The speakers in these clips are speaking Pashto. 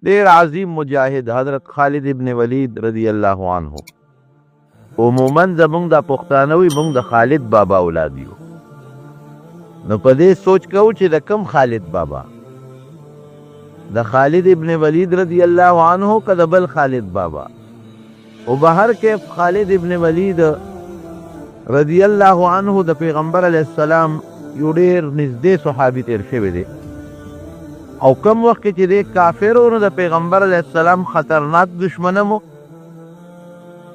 ډیر عظیم مجاهد حضرت خالد ابن ولید رضی الله عنه. عموما زمونږ دا پښتانه وي، مونږ د خالد بابا اولاد یو، نو په دې سوچ کوو چې د کم خالد بابا، د خالد ابن ولید رضی الله عنه که د بل خالد بابا؟ او بهر کیف خالد ابن ولید رضی الله عنه د پیغمبر علی السلام یو ډیر نږدې صحابي تیر شوی دی، او کم وخت کې چې د کافرونو د پیغمبر علی السلام خطرناک دشمن مو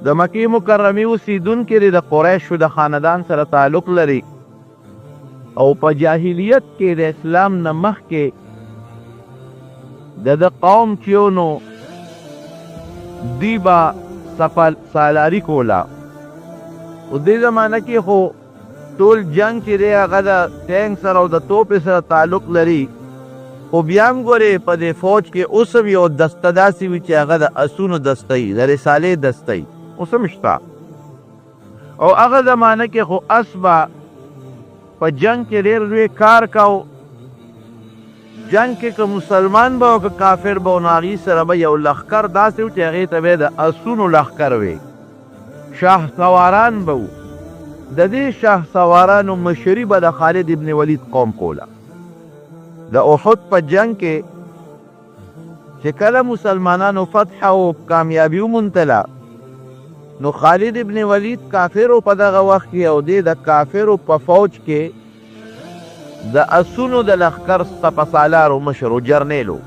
د مکې مکرمې اوسیدونکي دی، د قریشو د خاندان سره تعلق لري، او په جاهلیت کې د اسلام نه مخکې د ده قوم چې و نو دوی به سپه سالاري کوله. او دې زمانه کې خو ټول جنګ چې دی هغه د ټانک سره او د توپې سره تعلق لري، خو بیا هم ګورې په دې فوج کې اوس هم یو دسته داسې وي چې هغه د اسونو دسته وي، د رسالې دسته وي، اوس هم شته. او هغه زمانه کې خو اس به په جنګ کې ډېر لوی کار کاو. جنګ کې که مسلمان به او که کافر به، نو هغوی سره به یو لښکر داسې و چې هغې ته به د اسونو لښکر وی، شاه سواران به وو. د دې شاه سوارانو مشري به د خالد ابن ولید قوم کوله. د احد په جنګ کې چې کله مسلمانانو فتح او کامیابي وموندله، نو خالد ابن ولید کافر و په دغه وخت کې، او دی د کافرو په فوج کې د اسونو د لښکر سپه سالار او مشر و، جرنیل و.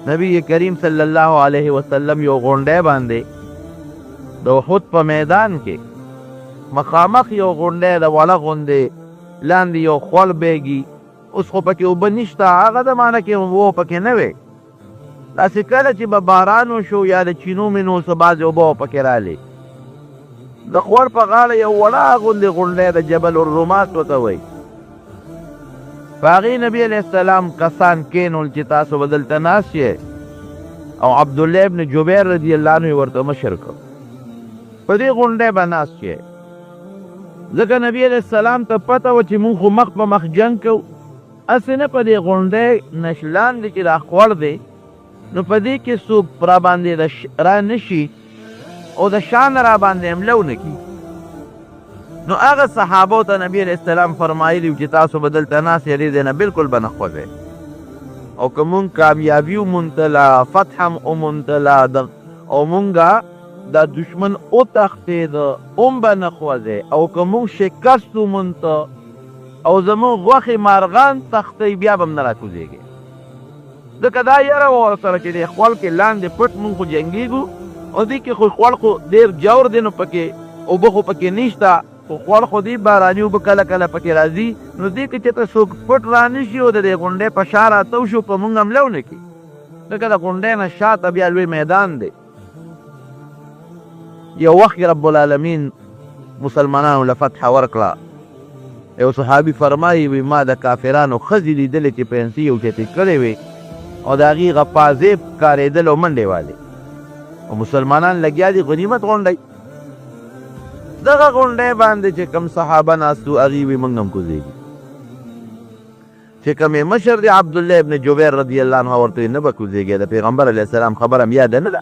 نبی کریم صلی الله علیه وسلم یو غونډی باندې د احد په میدان کې مخامخ یو غونډی د وړه غوندې لاندې یو خوړ بهږي، اوس خو پکې اوبه نشته، هغه زمانه کې هم اوبه پکې نه وې، داسې کله چې به باران وشو یا د چینو مینو څه بعضې اوبه به پکې رالې. د خوړ په غاړه یو وړه غوندې غونډی د جبل الرمات ورته وایي، په هغې نبي علیه السلام کسان کېنول چې تاسو به دلته ناست یئ، او عبدالله ابن جبیر رضی الله عنه یې ورته مشر کړ، په دې غونډی به ناست یئ، ځکه نبي علیه السلام ته پته وه چې مونږ خو مخ په مخ جنګ کوو، هسې نه په دې غونډۍ نه لاندې چې دا خوړ دی نو په دې کې څوک راباندې را نه شي او د شا نه راباندې حمله ونه کړي. نو هغه صحابو ته نبي علیه السلام فرمایلي وو چې تاسو به دلته ناست یئ، دې ځای نه بالکل به نه خوځئ، او که مونږ کامیابي وموندله، فتح هم وموندله او مونږ دا دښمن وتښتېد هم به نه خوځی، او که موږ شکست وموند او زموږ غوښې مارغان تښتوي بیا به هم نه راکوزېږی، ځکه دا یره وه ورسره چې دې خوړ کې لاندې پټ موږ خو جنګېږو او دې کې خو خوړ خو ډېر جور دی نو پکې اوبه خو پکې نشته، خو خوړ خو دې باراني اوبه کله کله پکې راځي، نو دې کې چېرته څوک پټ رانشي او د دې غونډۍ په شا راتاو شي او په موږ حمله ونه کړي، ځکه د غونډۍ نه شاته بیا لوی میدان دی. یو وخت کې رب العالمین مسلمانانو له فتح ورکړه. یو صحابي فرمایي، وی ما د کافرانو ښځې لیدلې چې پنسې یې اوچتې کړې وې او د هغې هغه پازې ښکارېدل او منډې والې، او مسلمانان لګیا دي غنیمت غونډوي. دغه غونډۍ باندې چې کوم صحابه ناست وو هغوی وی موږ هم کوزېږو. چې کوم یې مشر دی عبدالله ابن جبیر رضی الله عنه ورته نه به کوزېږي، د پیغمبر علیه السلام خبره هم یاده نه ده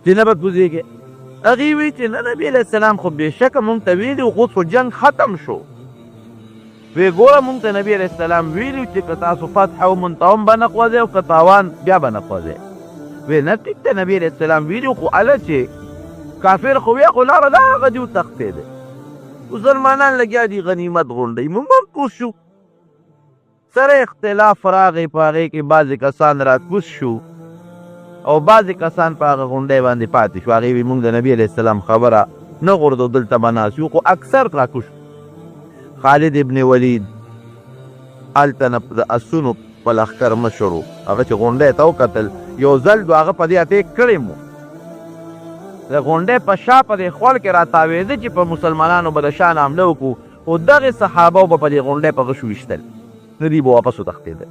چې نه به کوزېږي. هغې وی چې نه، نبي علیه السلام خو بېشکه مونږ ته ویلي خو اوس خو جنګ ختم شو. وی ګوره مونږ ته نبي علیه السلام ویلي چې که تاسو فتح ومونته هم به نه خوځئ او که تاوان بیا به نه خوځئ. وی نه ټیک ده، نبي علیه السلام ویلي خو هله چې کافر خو وی خو لاره ده هغه دي وتښتېدی. مسلمانان لګیا دي غنیمت غونډوي، موږ هم کوز شو. سره اختلاف راغی په هغې کې، بعضې کسان را کوز شو او بعضې کسان په هغه غونډۍ باندې پاتې شو. هغې وی موږ د نبي علیه السلام خبره نه غورځو، دلته به ناست یو، خو اکثر را کوز شو. خالد ابن ولید هلته نه د اسونو په لښکر مشر و، هغه چې غونډۍ ته وکتل یو ځل دوه هغه په دې اټیک کړی مو، د غونډۍ په شا په دې خوړ کې راتاوېده چې په مسلمانانو به د شا نه حمله وکړو، خو دغې صحابو به په دې غونډۍ په غشو ویشتل، نو دوی به واپس وتښتېدل.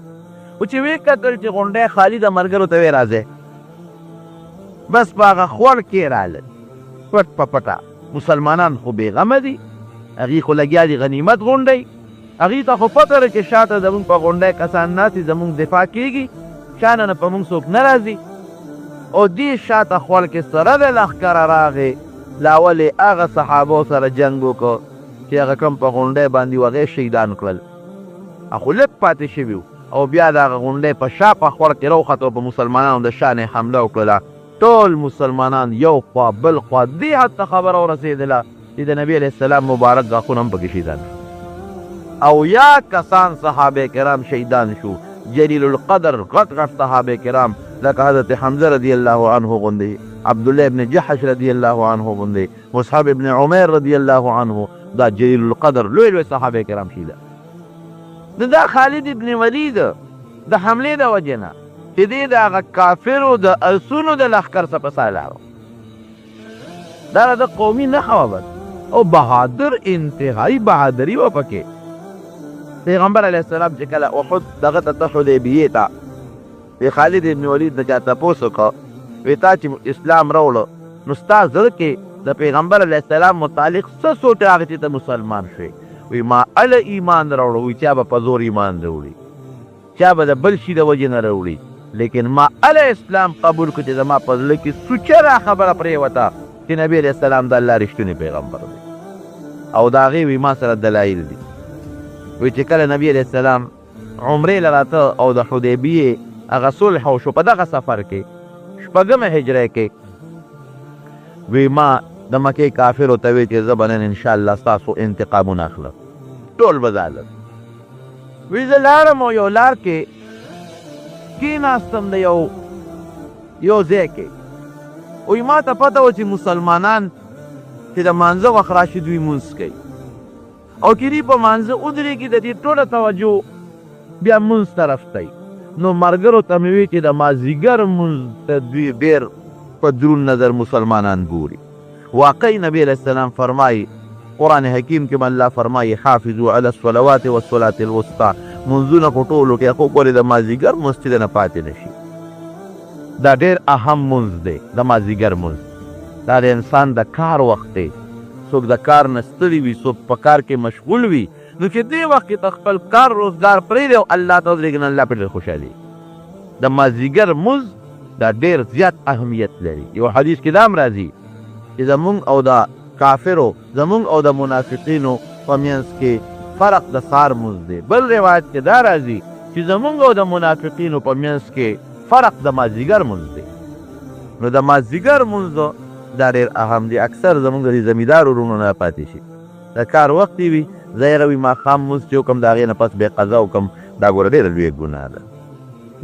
خو چې ویې کتل چې غونډۍ خالي ده، ملګرو ته ویې راځئ، بس په هغه خوړ کې رالل پټ په پټه. مسلمانان خو بېغمه دي، هغوی خو لګیا دي غنیمت غونډوي، هغوی ته خو پته ده چې شاته زموږ په غونډۍ کسان ناست دي، زموږ دفاع کېږي. شانه نه په مونږ څوک نه راځي. او دې شاته خوړ کې سره د لښکره راغی، لاول یې هغه صحابو سره جنګ وکړ چې هغه کوم په غونډۍ باندې وو، هغه یې شهیدان کړل، خو لږ پاتې شوي وو. او بیا د هغه غونډۍ په شا په خوړ کې راوخته او په مسلمانانو د شا نه یې حمله وکړله. ټول مسلمانان یو خوا بل خوا، دې حد ته خبره ورسېدله چې د نبي علیه السلام مبارک غاښونه هم پکې شهیدان شو او یا کسان صحابه کرام شهیدان شو. جلیل القدر غټ غټ صحابه کرام لکه حضرت حمزه رضی الله عنه غوندې، عبدالله ابن جحش رضی الله عنه غوندې، مصعب ابن عمیر رضی الله عنه، دا جلیل القدر لوی لوی صحابه کرام شهیدان. نو دا خالد ابن ولید د حملې د وجې نه چې دی د هغه کافرو د اسونو د لښکر څخه په سالار، دا د قومي نښه وه بس. او بهادر، انتهایی بهادري وه پکې. پیغمبر علیه السلام چې کله احد دغه ته ته حدیبیې ته، وی خالد ابن ولید نه چا تپوس وکړ، وی تا چې اسلام راوړو نو ستا زړه کې د پیغمبر علیه السلام متعلق څه سوچ راغی چې ته مسلمان شوې؟ وی ما اله ایمان راوړو. وی چا به په زور ایمان راوړي، چا به د بل شي د وجې نه راوړي، لیکن ما اله اسلام قبول کړ چې زما په زړه کې سوچه دا خبره پرېوته چې نبی علیه السلام د الله رښتونی پیغمبر دی. او د هغې وی ما سره دلایل دي. وی چې کله نبی علیه السلام عمرې له راته او د حدیبیې هغه صلح وشو په دغه سفر کې شپږمه هجرۍ کې، وی ما د مکې کافرو ته وی چې زه به نن انشاءالله ستاسو انتقامونه اخلم، ټول به ظالم. وی زه لاړم او یو لار کې کیناستم د یو یو ځای کې. وی ما ته پته وه چې مسلمانان چې د مانځه وخت راشي دوی مونځ کوي، او چې دوی په مانځه ودرېږي د دې ټوله توجه بیا مونځ طرف ته وي. نو ملګرو ته مې وی چې د مازیګر مونځ ته دوی ډېر په درون نظر مسلمانان ګوري. واقعي نبی علیه السلام فرمایي، قرآن حکیم کې الله فرمایي حافظو علی الصلوات والصلاة الوسطی، مونځونه خو ټولو کې، خو ګورې د مازیګر مونځ چې نه پاتې نشي. دا ډېر اهم مونځ دی د مازیګر مونځ، دا د انسان د کار وخت دی. څوک د کار نه ستړي وي، څوک په کار کې مشغول وي، نو چې دې وخت کې ته خپل کار روزګار پرېږدې او الله ته ودرېږې نو الله پرې ډېر خوشحالېږي. د مازیګر مونځ دا ډېر زیات اهمیت لري. یو حدیث کې دا هم راځي چې زمونږ او د کافرو، زمونږ او د منافقینو په منځ کې فرق د سهار مونځ دی. بل روایت کې دا راځي چې زمونږ او د منافقینو په منځ کې فرق د مازیګر مونځ دی. نو د مازیګر مونځ دا ډېر اهم دی. اکثر زمونږ د دې زمیندارو وروڼو نه پاتې شي، د کار وخت یې وي، زه یې وي ماښام مونځ چې وکړم د هغې نه پس بیا قضا وکړم، دا ګوره ډېره لویه ګناه ده،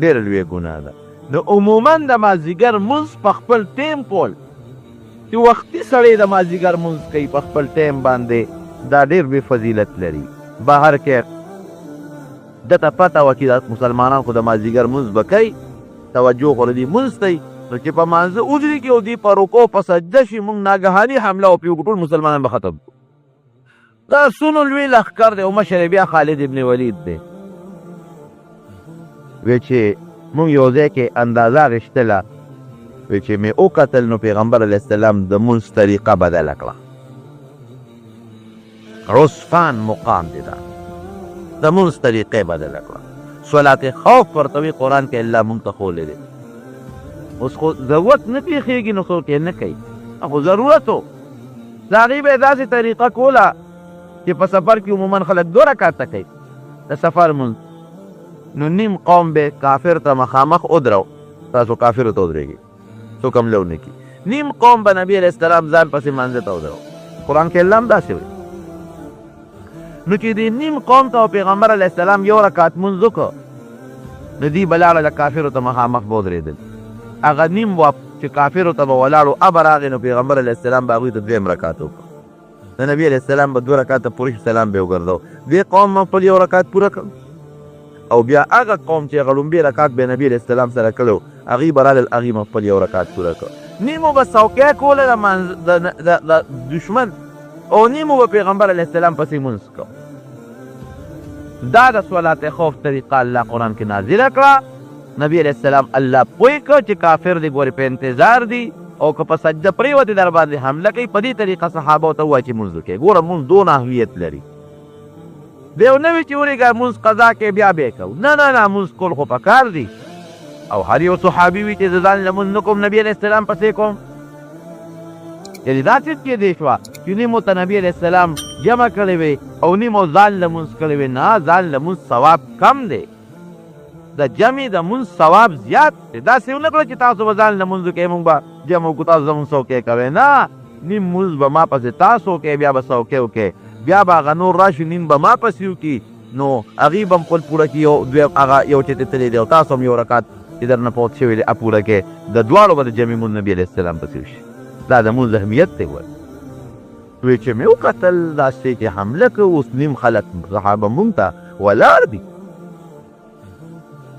ډېره لویه ګناه ده. نو عموما د مازیګر مونځ په خپل ټیم کول، چې وختي سړی د مازیګر مونځ کوي په خپل ټیم باندې، دا ډېر لوی فضیلت لري. بهر کې ده ته پته وه چې دا مسلمانان خو د مازیګر مونځ به کوي، توجه خو د دې مونځ ته وي، نو چې په مانځه ودرېږي او دوی په رکوع په سجده شي، مونږ ناګهاني حمله او پرې وکړو، ټول مسلمانان به ختم کړو. دا سونو لوی لښکر دی او مشر یې بیا خالد ابن ولید دی. وی چې مونږ یو ځای کې اندازه اخیستله، وی چې مې وکتل نو پیغمبر علیه السلام د مونځ طریقه بدله کړه. عسفان مقام دی، دا د مونځ طریقه بدله کړه. صلات خوف ورته وی، قرآن کې الله مونږ ته ښوولی دی. اوس خو ضرورت نه پېښېږي نو څوک یې نه کوي، خو ضرورت و. د هغې به یې داسې طریقه کوله چې په سفر کې عموما خلک دوه رکعته کوي د سفر مونځ، نو نیم قوم به کافر ته مخامخ ودرو، تاسو کافرو ته ودرېږئ څوک حمله ونه کړي، نیم قوم به نبی علیه السلام ځان پسې مانځه ته ودرو. قرآن کې الله هم داسې وایي. نو چې دې نیم قوم ته پیغمبر علیه السلام یو رکعت مونځ وکړ، نو دوی به لاړه د کافرو ته مخامخ به ودرېدل. هغه نیم واپ چې کافرو ته به ولاړو ابه راغی، نو پیغمبر علیه السلام به هغوی ته دویم رکعت وکړ. د نبی علیه السلام به دوه رکعته پوره شي، سلام به یې وګرځاوه. دې قوم خپل یو رکعت پوره کړ او بیا هغه قوم چې هغه ړومبی رکعت به نبی علیه السلام سره کړی و، هغوی به رالل، هغوی به خپل یو رکعت پوره کړ. نیمو به څوکۍ کوله د دښمن او نیمو به پیغمبر علیه السلام پسې لمونځ کاوه. دا د صلات خوف طریقه الله قرآن کې نازله کړه. نبی علیه السلام الله پوه کړ چې کافر دې ګورې په انتظار دي او که په سجده پرېوتې در باندې حمله کوي. په دې طریقه صحابو ته ووایه چې مونځ وکړئ. ګوره مونځ دونه اهمیت لري، دی نه وي چې ورېږه مونځ قضا کې بیا به یې کوو. نه نه نه، مونځ کول خو پکار دي. او هر یو صحابي وي چې زه ځان له مونځ نه کوم، نبي علیه السلام پسې کوم. یعنې داسې هم کېدی شوه چې نیمو ته نبي علیه السلام جمع کړې وي او نیمو ځان له مونځ کړی وي. نه، ځان له مونځ ثواب کم دی، د جمع د مونځ ثواب زیات دی. داسې ونه کړه چې تاسو به ځان له مونځ وکړئ، مونږ به جمع وکړو، تاسو زمونږ څوکۍ کوئ. نه، نیم مونځ به ما پسې تاسو وکړئ، بیا به څوکۍ وکړئ، بیا به هغه نور راشي، نیم به ما پسې وکړي، نو هغوی به هم خپل پوره کړي، یو دویم هغه یو چې تللی دی او تاسو هم یو رکعت چې درنه فوت شوی دی پوره کړئ، د دواړو به د جمع مونځ نبي علیه السلام پسې وشي. دا د مونځ اهمیت دی. ګوره وی چې مې وکتل داسې چې حمله کوي، اوس نیم خلک صحابه مونږ ته ولاړ دي.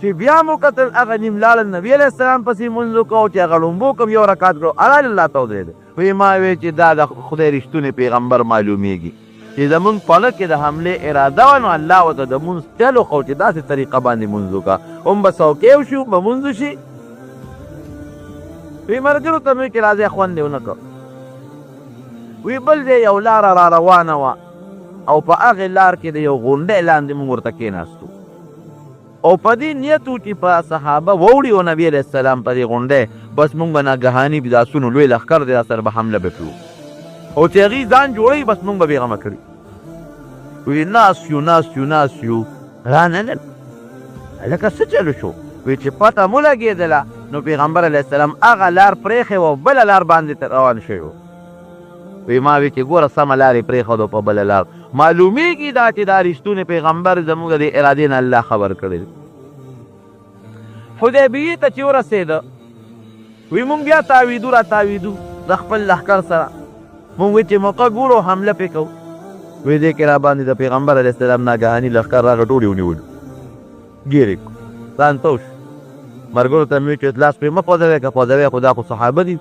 چې بیا مو کتل هغه نیم لاړل، نبي علیه السلام پسې مونځ وکړو، چې هغه ړومبو کوم یو رکعت کړو اړال الله ته ودرېده. وی ما وی چې دا د خدای رښتونی پیغمبر معلومیږي چې زمونږ په زړه کې د حملې اراده وه، نو الله ورته د مونځ چل وښود چې داسې طریقه باندې مونځ وکړه، هم به څوکۍ وشي هم به مونځ وشي. وی ملګرو ته مې وی چې راځئ، خوند یې ونه کړ. وی بل ځای یو لاره را روانه وه او په هغې لار کې د یو غونډۍ لاندې مونږ ورته کېناستو او په دې نیت وو چې په صحابه ووړي او نبي علیه السلام په دې غونډۍ، بس مونږ به ناګهاني د اسونو لوی لښکر دی، سره به حمله به پرې وکړو او چې هغوی ځان جوړوي بس مونږ به بېغمه کړي. وی ناست یو، ناست یو، ناست یو، رانه نه لکه څه چلو شو. وی چې پته مو لګېدله نو پیغمبر علیه السلام هغه لار پرېښې وه او بله لار باندې روان شوی و. وی ما وی چې ګوره سمه لار یې پرېښوده په بله لار، معلومیږي دا چې دا رښتونی پیغمبر زموږ د ارادې نه الله خبر کړی دی. حدیبیې ته چې ورسېده، وی مونږ بیا تاویدو را تاویدو د خپل لښکر سره، مونږ وی چې موقع ګورو حمله پې کوو. وی دې کې را باندې د پیغمبر علیه السلام ناګهاني لښکر راغی، ټول یې ونیولو، ګیر یې کړو، ځان تاو شو. ملګرو ته مې وی چې لاس پرې مه خوځوئ، که خوځوئ خو دا خو صحابه دي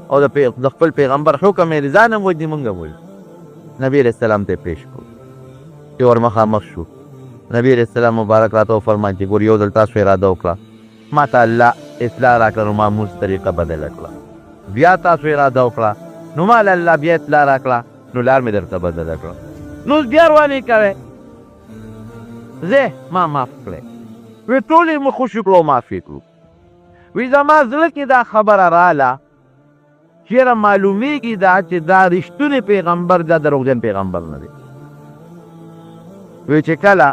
او د خپل پیغمبر حکم یې دی، ځان هم وژني مونږ هم وژني. نبي علیه السلام ته یې پېش کړو. چې ور مخامخ شو، نبي علیه السلام مبارک راته وفرمایل چې ګور یو ځل تاسو اراده وکړه، ما ته الله اطلاع راکړه نو ما مونځ طریقه بدله کړه، بیا تاسو اراده وکړه نو ما له الله بیا اطلاع راکړه نو لار مې درته بدله کړه، نو اوس بیا روانې کوی ځه ما معاف کړی. وی ټول یې مخ خوشي کړو، معاف یې کړو. وی زما زړه کې دا خبره راله چیرې معلومیږي دا چې دا رښتونی پیغمبر دا دروغجن پیغمبر نه دی. وی چې کله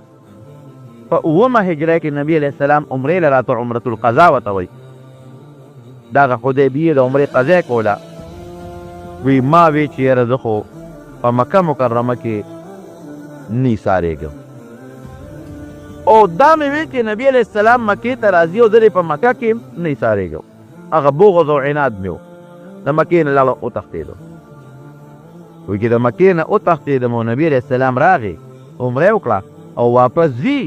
په اوومه هجره کې نبی علیه السلام عمرې له راته، عمرة القضا ورته وایي، دغه حدیبیې د عمرې قضا کوله، وی ما وی چې یاره زه خو په مکه مکرمه کې نه ایسارېږم، او دا مې وی چې نبی علیه السلام مکې ته راځي او زه په مکه کې نه ایسارېږم. هغه بغض او عناد مې و، د مکې نه لاړم وتښتېدم. وایي چې د مکې نه وتښتېدم او نبي علیه السلام راغی، عمره یې وکړه او واپس ځي،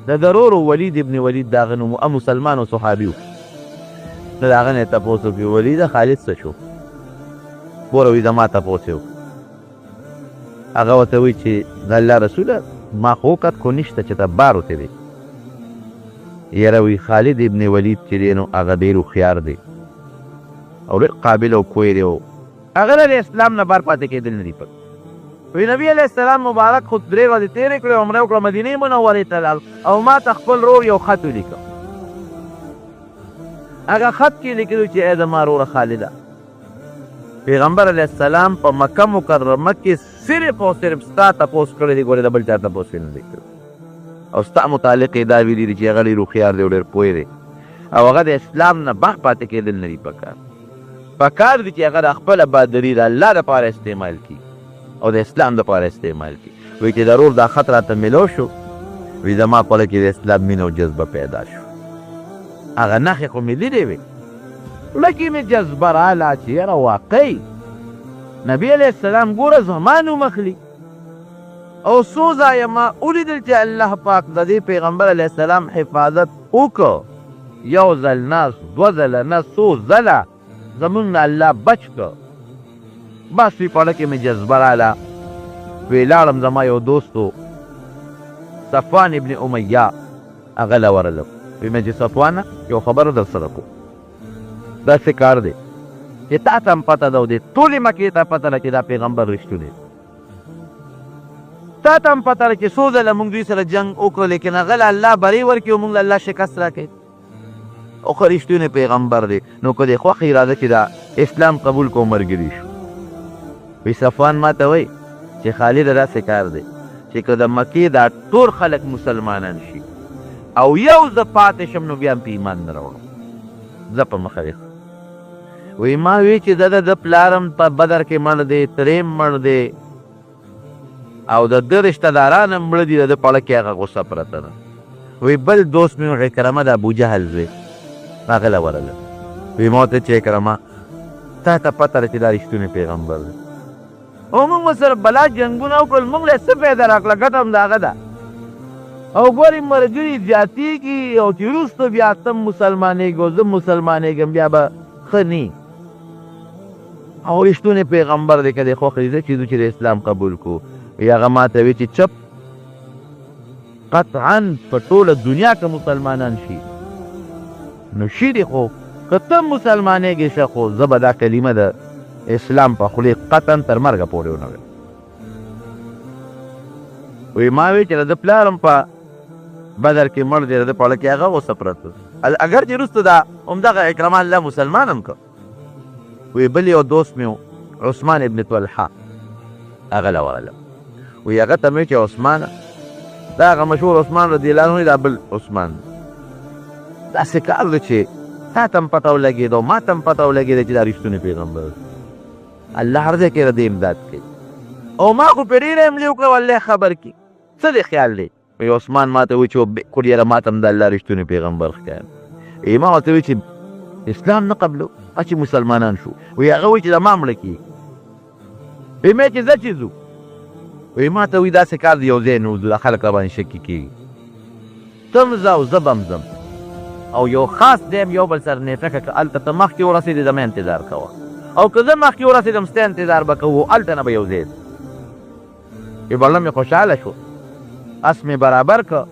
د ضرور ولید ابن ولید د هغه نوم و، مسلمان او صحابي و، نو د هغه نه یې تپوس وکړي، ولیده خالد څه شو؟ ګوره وایي زما تپوس یې وکړ. هغه ورته وایي چې د الله رسوله ما خو وکت خو نشته چې ته بار وتی دی. یاره وایي خالد ابن ولید چې دی نو هغه ډېر هوښیار دی او ډېر قابل او پوه دی او هغه له اسلام نه بار پاتې کېدل نه دي پکار. وی نبی علیه السلام مبارک خو درې ورځې تېرې کړې، عمره وکړه، مدینې منورې ته لاړ او ما ته خپل ورور یو خط ولیکه. هغه خط کې لیکلو چې ای زما وروره خالده، پیغمبر علیه السلام په مکه مکرمه کې صرف او صرف ستا تپوس کړی دی، ګورې د بل چا تپوس یې نه دی کړی، او ستا متعلق یې دا ویلي دي چې هغه ډېر هوښیار دی او ډېر پوه دی او هغه د اسلام نه بغ پاتې کېدل نه دي پکار. پکار دي چې هغه د خپله بادري د الله دپاره استعمال کړي او د اسلام دپاره استعمال کړي. وایي چې د رور دا خط راته میلو شو، وایي زما په زړه کې د اسلام مینه او جذبه پیدا شو. هغه نښې خو مې لیدې وې، زړه کې مې جذبه راله چې یاره واقعي نبي علیه السلام ګوره زما نوم اخلي. او څو ځایه ما ولیدل چې الله پاک د دې پیغمبر علیه السلام حفاظت وکړ، یو ځل نه، دوه ځله نه، څو ځله زمونږ نه الله بچ کړ. بس وی په زړه کې مې جذبه راله، وی لاړم، زما یو دوست و صفوان ابن امیه، هغه له ورغلم، وی مې چې صفوانه یو خبره در سره کوم، داسې کار دی چې تا ته هم پته ده او دې ټولې مکې ته پته ده چې دا پیغمبر رښتونی دی. تا ته هم پته ده چې څو ځله موږ دوی سره جنګ وکړو، لیکن هغه له الله بری ورکړي او موږ له الله شکست راکړي. او ښه رښتونی پیغمبر دی، نو که دې خوښ وي راځه چې دا اسلام قبول کړو ملګري شو. وی صفوان ما ته وایي چې خالده داسې کار دی چې که د مکې دا ټول خلک مسلمانان شي او یو زه پاتې شم نو بیا هم پې ایمان نه راوړم، ځه په مخه دې ښه. وی ما وی چې د ده پلار هم په بدر کې مړ دی، ترې هم مړ دی او د ده رشته داران هم مړه دي، د ده په اړه کې هغه غوسه پرته ده. وی بل دوست مې عکرمه د ابوجهل زوی هغه له ورغلم، وی ما ورته چې عکرمه تا ته پته ده چې دا رښتونی پیغمبر دی او موږ ورسره بلا جنګونه وکړل، موږ له یې څه فایده راکړه، ګټه هم د هغه ده او ګورې ملګري زیاتېږي او چې وروسته بیا ته مسلمانېږې او زه مسلمانېږم بیا به ښه نه او رښتونی پیغمبر دی، که دې خوښ وي ځه چې ځو چې د اسلام قبول کړو. وایي هغه ما ته وي چې چپ، قطعا په ټوله دنیا که مسلمانان شي نو شي دې، خو که ته مسلمانېږې شه، خو زه به دا کلمه د اسلام په خولې قطعا تر مرګه پورې ونه وایم. وایي ما وی چې د ده پلار هم په بدر کې مړ دی، د ده په اړه کې هغه غوسه پرته، اګر چې وروسته دا همدغه عکرمه الله مسلمان هم کړ. وی بل یو دوست مې عثمان ابن طلحه هغه له ورغلم، وی هغه ته مې چې عثمان، دا هغه مشهور عثمان رضی الله عنه، دا بل عثمان، داسې کار دی چې تا ته هم پته ولګېده او ما ته هم پته ولګېده چې دا رښتونی پیغمبر دی، الله هر ځای کې د دې امداد کوي او ما خو پرې ډېرې حملې وکړې او الله خبر کړي. څه دې خیال دی؟ وی عثمان ما ته وی چې بالکل یاره ما ته هم د الله رښتونی پیغمبر ښکاري. وی ما ورته وی چې اسلام نه قبلو چې مسلمانان شو. وی هغه وی چې دا ما مړه کړي. وی مې چې ځه چې ځو. وی ما ته وی داسې کار دی یو ځای نه وځو، دا خلک راباندې شکي کېږي، ته هم ځه او زه به هم ځم او یو خاص ځای هم یو بل سره نېټه کړه، که هلته ته مخکې ورسېدې زما انتظار کوه او که زه مخکې ورسېدم ستا انتظار به کوو، هلته نه به یو ځای ځو. وی بړه مې خوشحاله شو، اس مې برابر که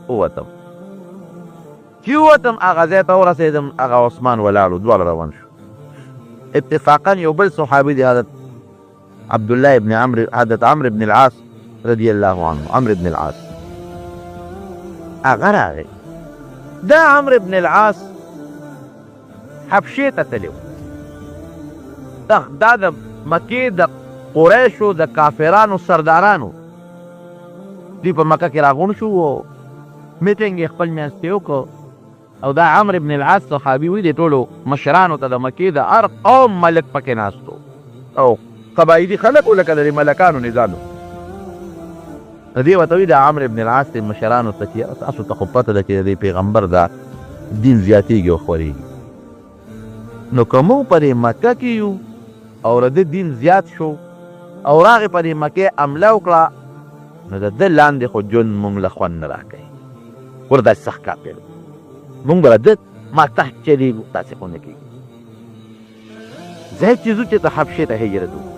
ووتم. چې ووتم هغه ځای ته ورسېدم، هغه عثمان ولاړ و، دواړه روان شو. اتفاقا یو بل صحابي دی حضرت عبدالله ابن عمرو، حضرت عمرو ابن العاص رضی الله عنه، عمرو ابن العاص هغه راغی. دا عمرو ابن العاص حبشې ته تللی و. دا د مکې د قریشو د کافرانو سردارانو، دوی په مکه کې راغونډ شو او میټینګ یې خپل منځ کې وکړ او دا عمرو ابن العاص صحابي وي، د ټولو مشرانو ته د مکې د هر قوم ملک پکې ناست و او قبایلي خلک و، لکه د دې ملکانو نظام و. نو دې ورته وایي د عمرو ابن العاص دې مشرانو ته چې یاره تاسو ته خو پته ده چې د دې پیغمبر دا دین زیاتېږي او خورېږي، نو که موږ په دې مکه کې یو او د ده دین زیات شو او راغی په دې مکې حمله وکړه، نو د ده لاندې خو ژوند موږ له خوند نه راکوي. ګوره داسې سخت کافر دی، موږ به د ده ما تحت چلېږو، داسې خو نه کېږي. ځای چې ځو چې ته حبشې ته هجرت وکړو،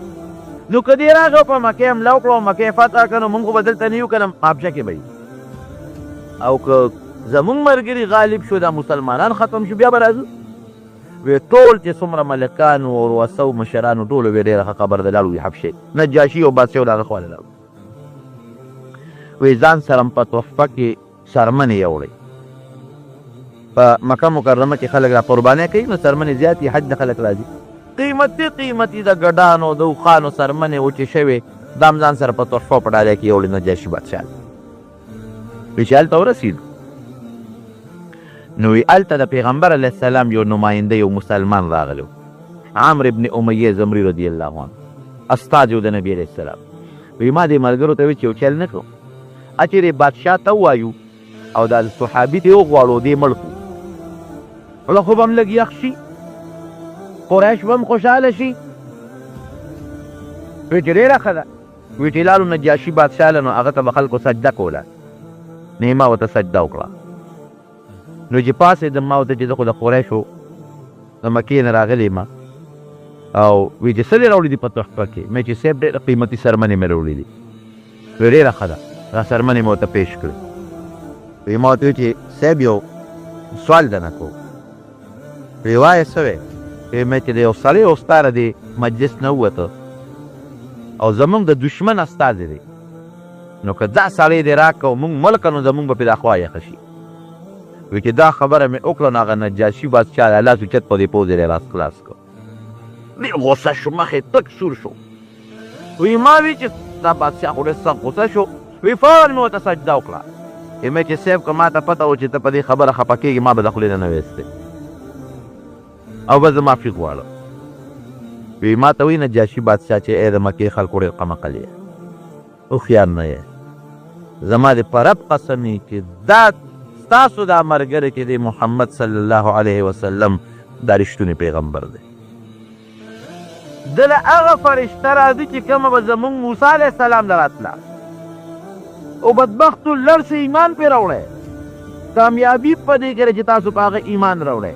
نو که دی راغی او په مکې حمله وکړه او مکه یې فتح کړه، نو موږ خو به دلته نه یو که نه حبشه کې به یو، او که زموږ ملګري غالب شو، دا مسلمانان ختم شو، بیا به راځو. وی ټول چې څومره ملکان وو او رؤسا او مشران وو، ټولو وی ډېره ښه خبره ده، لاړو وی حبشې نجاشي او بادشاه د هغه خوا له لاړو. وی ځان سره هم په تحفه کې څرمنې یوړئ. په مکه مکرمه کې خلک را قربانۍ کوي نو څرمنې زیاتې حج نه خلک راځي، قیمتي قیمتي د ګډانو د اوښانو څرمنې وچې شوې، دا هم ځان سره په تحفه په ډالۍ کې یوړې نجاشي بادشاه له. وی چې هلته ورسېدو نو وی هلته د پیغمبر علیه السلام یو نماینده یو مسلمان راغلی، عمرو ابن امیه زمری رضی الله عنه، استازی و د نبی علیه السلام. وی ما دې ملګرو ته وی چې یو چل نه کوم، اچېرې بادشاه ته ووایو او دا صحابي ترې وغواړو دې مړ کړو، زړه خو به هم لږ یخ شي، قریش به هم خوشحاله شي. وی چې ډېره ښه ده. وی چې لاړو نجاشي بادشاه له، نو هغه ته به خلکو سجده کوله، نو ما ورته سجده وکړه. نو چې پاڅېدم ما ورته چې زه خو د قریشو د مکې نه راغلی یم، او وی چې څه دې راوړي دي په تحفه کې؟ مې چې صاحب ډېره قیمتي څرمنې مې راوړي دي. وی ډېره ښه ده، دا څرمنې مې ورته پېش کړې. وی ما ورته وی چې صاحب یو سوال درنه کوم. وی وایه څه وې؟ وی مې چې د یو سړی او ستا له دې مجلس نه ووته او زمونږ د دښمن استازی دی، نو که دا سړی دې راکړ او مونږ مړ کړ نو زمونږ به پرې دا خوا یخه شي. وی چې دا خبره مې وکړه نو هغه نجاشي بادشاه د لاس اوچت په دې پوزې دی لاس خلاص کړ. ډېر غوسه شو، مخ یې تک سور شو. وی ما وی چې دا بادشاه خو ډېر سخت غوسه شو. وی فورا مې ورته سجده وکړه. وی مې چې صاحب که ما ته پته و چې ته په دې خبره خپه کېږې ما به د خولې نه نه ویستې او بس زه معافي غواړم. وی ما ته وی نجاشي بادشاه چې ای د مکې خلکو ډېر قمقل یې، هوښیار نه یې، زما دې په رب قسم وي چې دا ستاسو دا ملګری چې دی محمد صلی الله علیه وسلم دا رښتونی پیغمبر دی. دله هغه فرشته راځي چې کومه به زمونږ موسی علیه السلام له راتله او بدبختو لړ څه ایمان پرې راوړی. کامیابي په دې کې ده چې تاسو په هغه ایمان راوړی.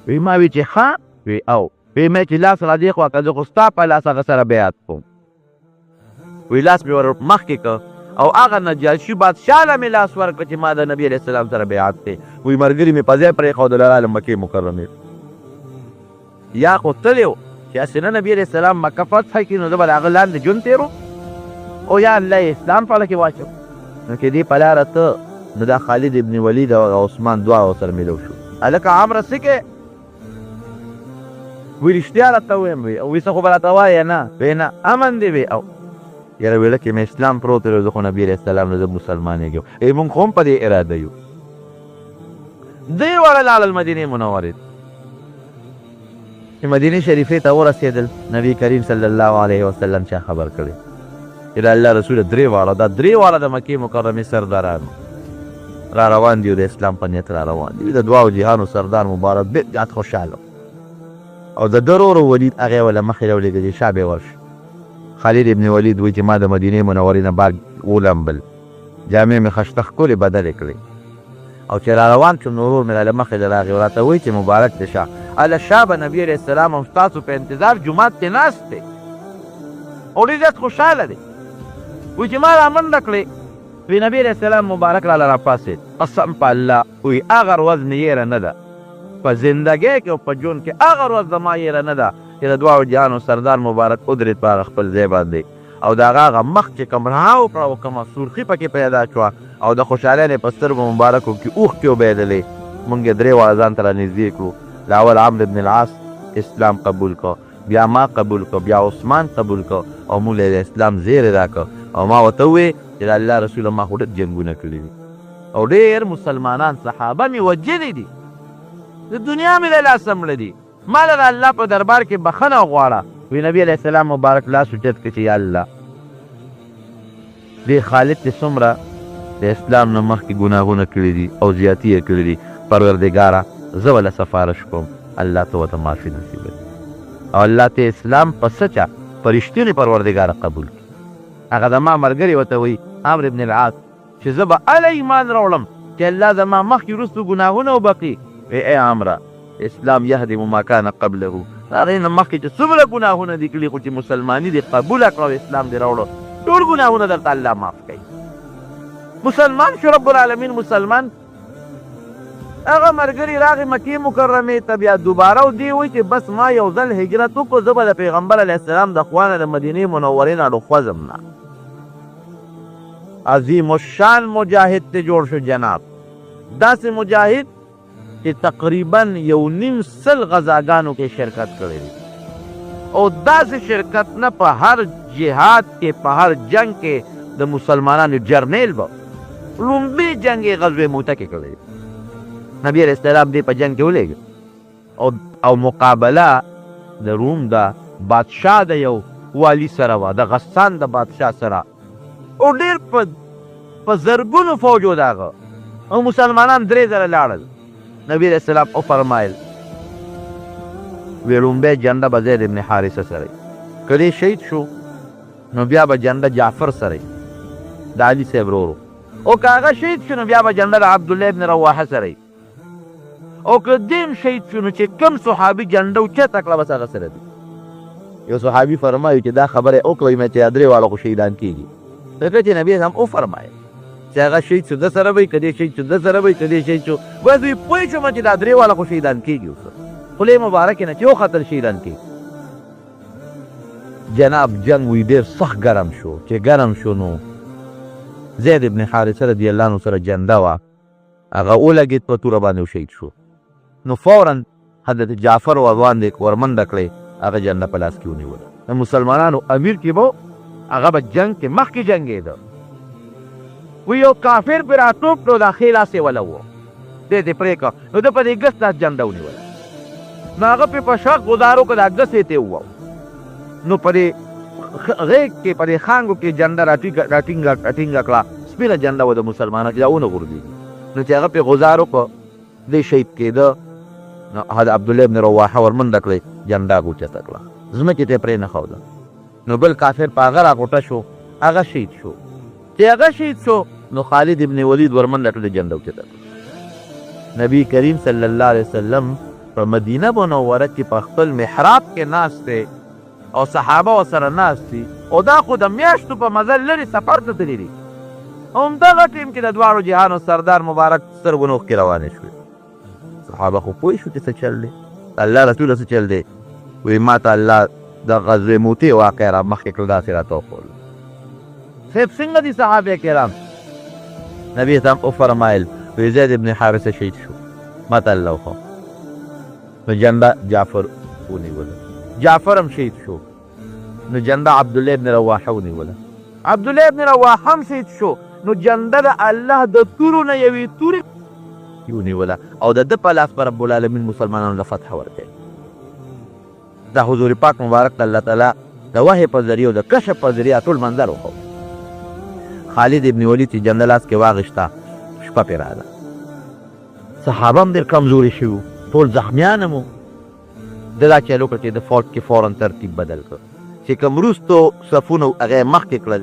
وی ما وی چې ښه وی او وی مې چې لاس را دې خوا که زه خو ستا په لاس هغه سره بیعت کوم. وی لاس مې ور مخکې که او هغه نجاشي بادشاه له مې لاس ورکړ چې ما د نبي علیه السلام سره بیعت دی. وی ملګري مې په ځای پرېښودل راغلم مکې مکرمې. یا خو تللی و چې هسې نه نبي علیه السلام مکه فتح کړي نو زه به د هغه لاندې ژوند تېروم او یا الله یې اسلام په اړه کې واچوم. نو چې دی په لاره ته نو دا خالد ابن ولید او هغه عثمان دواړه ورسره میلو شو. هلکه عمره څه کوې؟ وی رښتیا راته ووایم وی او وی څه خو به راته وایې نه؟ وی نه. امن دی وی او یاره ویړه کې مې اسلام پروت دی زه خو نبي علیه السلام نه زه مسلمانېږم. ای مونږ خو هم په دې اراده یو. دوی واړه لاړل مدینې منورې ته. چې مدینې شریفې ته ورسېدل نبي کریم صلی الله علیه وسلم چا خبر کړي چې د الله رسول درې واړه دا درې واړه د مکې مکرمې سردارانو را روان دي او د اسلام په نیت را روان دي. د دواړو جهانو سردار مبارک ډېر زیات خوشحاله او د ده ورور ولید هغه یې له مخې راولېږه چې شا به یې ورشي. خالد ابن ولید وایي چې ما د مدینې منورې نه باګ ولمبل، جامې مې خشته ښکلې بدلې کړې او چې را روان شوم نو ورور مې را له مخې له راغی او راته وایي چې مبارک دې شه، هله شابه نبي علیه السلام هم ستاسو په انتظار جومات کې ناست دی او ډېر زیات خوشحاله دی. وایي چې ما رامنډه کړې، وی نبی علیه السلام مبارک راله راپاڅېد، قسم په الله وی هغه ورځ مې یېره نه ده په زندګۍ کې او په ژوند کې هغه ورځ زما یېره نه ده چې د دواړو جهانو سردار مبارک ودرېد په هغه خپل ځای باندې او د هغه هغه مخ چې کوم رڼا وکړه او کومه سرخي پکې پیدا شوه او د خوشحالۍ نه یې په سترګو مبارکو کې اوښکې وبهېدلې. مونږ یې درې واړه ځان ته رانږدې کړو. له اول عمرو بن العاص اسلام قبول کړ، بیا ما قبول کړ، بیا عثمان قبول کړ او مونږ له یې د اسلام زیری راکړ او ما ورته وویل چې د الله رسوله ما خو ډېر جنګونه کړي دي او ډېر مسلمانان صحابه مې وژلي دي، د دنیا مې له لاسه مړه دي. ما له د الله په دربار کې بخښنه وغواړه. وی نبی علیه السلام مبارک لاس اوچت کړ چې یا الله دې خالد چې څومره د اسلام نه مخکې ګناهونه کړي دي او زیاتي یې کړي دي پروردګاره زه وله سفارش کوم الله ته ورته معافي نصیب کړي او الله ته اسلام په سچه په رښتیني پروردګاره قبول کړي. هغه زما ملګری ورته وایي عمرو ابن العاص چې زه به هله ایمان راوړم چې الله زما مخکې وروسته ګناهونه وبخښي. وې ای عمره! اسلام یهدم ما کان قبله، د هغې نه مخکې چې څومره ګناهونه دې کړي خو چې مسلماني دې قبوله کړه او اسلام دې راوړو ټول ګناهونه درته الله معاف کوي. مسلمان شو رب العالمین مسلمان هغه مرګري راغی مکې مکرمې ته بیا دوباره او دی وایي چې بس ما یو ځل هجرت وکړو زه به د پیغمبر علیه السلام د خوا نه د مدینې منورې نه اړو خوځم نه. عظیم الشان مجاهد ته جوړ شو جناب داسې مجاهد چې تقریبا یو نیم سل غزاګانو کې شرکت کړی دی او داسې شرکت نه په هر جهاد کې په هر جنگ کې د مسلمانانو جرنیل به لومبی جنگ یې غزوه موته کې کړی دی. نبی علیه السلام دی په جنگ کې ولېږه او او مقابله د روم د بادشاه د یو والی سره وه، د غسان د بادشاه سره، او ډېر په په زرګونو فوج و د هغه، او مسلمانان 3000 لاړل. نبی علیه السلام وفرمایل، وی ړومبی جنډه به زید ابن حارثه سره وي، که دی شهید شو نو بیا به جنډه جعفر سره وي، د علي صاحب ورور و، او که هغه شهید شو نو بیا به جنډه د عبدالله ابن رواحه سره وي. او که دیم شهید شو نو چې کوم صحابي جنډه اوچته کړه بس هغه سره دی. یو صحابي فرمایي چې دا خبره یې وکړه مې چې دا درې واړه خو شهیدان کېږي، ځکه چې نبی هم وفرمایل چې هغه شهید شو ده سره به وي، که دی شهید شو ده سره به وي، که دی شهید شو بس وي پوه شوم چې دا درې واړه خو شهیدان کېږي. اوس خولې مبارکې نه چې وختل شهیدان کېږي. جناب جنګ وی ډېر سخت ګرم شو، چې ګرم شو نو زید ابن حارثه رضی الله عنه سره جنډه وه. هغه ولګېد په توره باندې او شهید شو. نو فورا حضرت جعفر ورباندې ورمنډه کړې، هغه جنډه په لاس کې ونیوله. د مسلمانانو امیر کې به هغه به جنګ کې مخکې جنګېده. وی یو کافر پرې راټوپ کړو، دا ښی لاس یې وله و، دی ترې پرې کړ، نو ده په دې ګس لاس جنډه ونیوله. نو هغه پرې په شخ ګوزار وکړ، دا ګس یې ترې ووهو. نو په دې غېږ کې، په دې خانګو کې جنډه راټینګه راټینګه کړه، سپینه جنډه وه د مسلمانانو چې دا ونه غورځېږي. نو چې هغه پرې غوزار وکړ، دی شهید کېده، نو حضرت عبدالله ابن رواحه ورمنډه کړې، جنډه هغه اوچته کړه، ځمکې ته یې پرې نه ښوده. نو بل کافر په هغه راغوټه شو، هغه شهید شو. چې هغه شهید شو، نو خالد ابن ولید ورمنډه کړې، جنډه اوچته کړه. نبی کریم صلی الله علیه وسلم په مدینه منوره کې په خپل محراب کې ناست دی او صحابه ورسره ناست دي، او دا خو د میاشتو په مزل لرې سفر ته تللي دي. همدغه ټیم کې د دواړو جهانو سردار مبارک سترګو نه اوښکې روانې شوې. صحابه خو پوه شو چې څه چل دی، الله رسوله څه چل دی؟ وی ما ته الله د غزوې موتې واقعه را مخکې کړل، داسې راته وښوله. صاحب څنګه دي صحابه کرام؟ نبی اسلام وفرمایل، وی زید ابن حارثه شهید شو، ما ته الله وښوه. نو جنډه جعفر ونیوله، جعفر هم شهید شو. نو جنډه عبدالله ابن رواحه ونیوله، عبدالله ابن رواحه هم شهید شو. نو جنډه د الله د تورو نه یوې تورې ونیوله او د ده په لاس به رب العالمین مسلمانانو له فتح ورکوي. دا حضور پاک مبارک ته الله تعالی د وحی په ذریعه او د کشف په ذریعه ټول منظر وښود. خالد ابن ولید چې جنډه لاس کې واغشته، شپه پرې راغله. صحابه هم ډېر کمزوري شوي وو، ټول زخمیان هم وو. ده دا چل وکړ چې د فوج کې فورا ترتیب بدل کړ، چې کوم وروستو صفونه وو هغه یې مخکې کړل،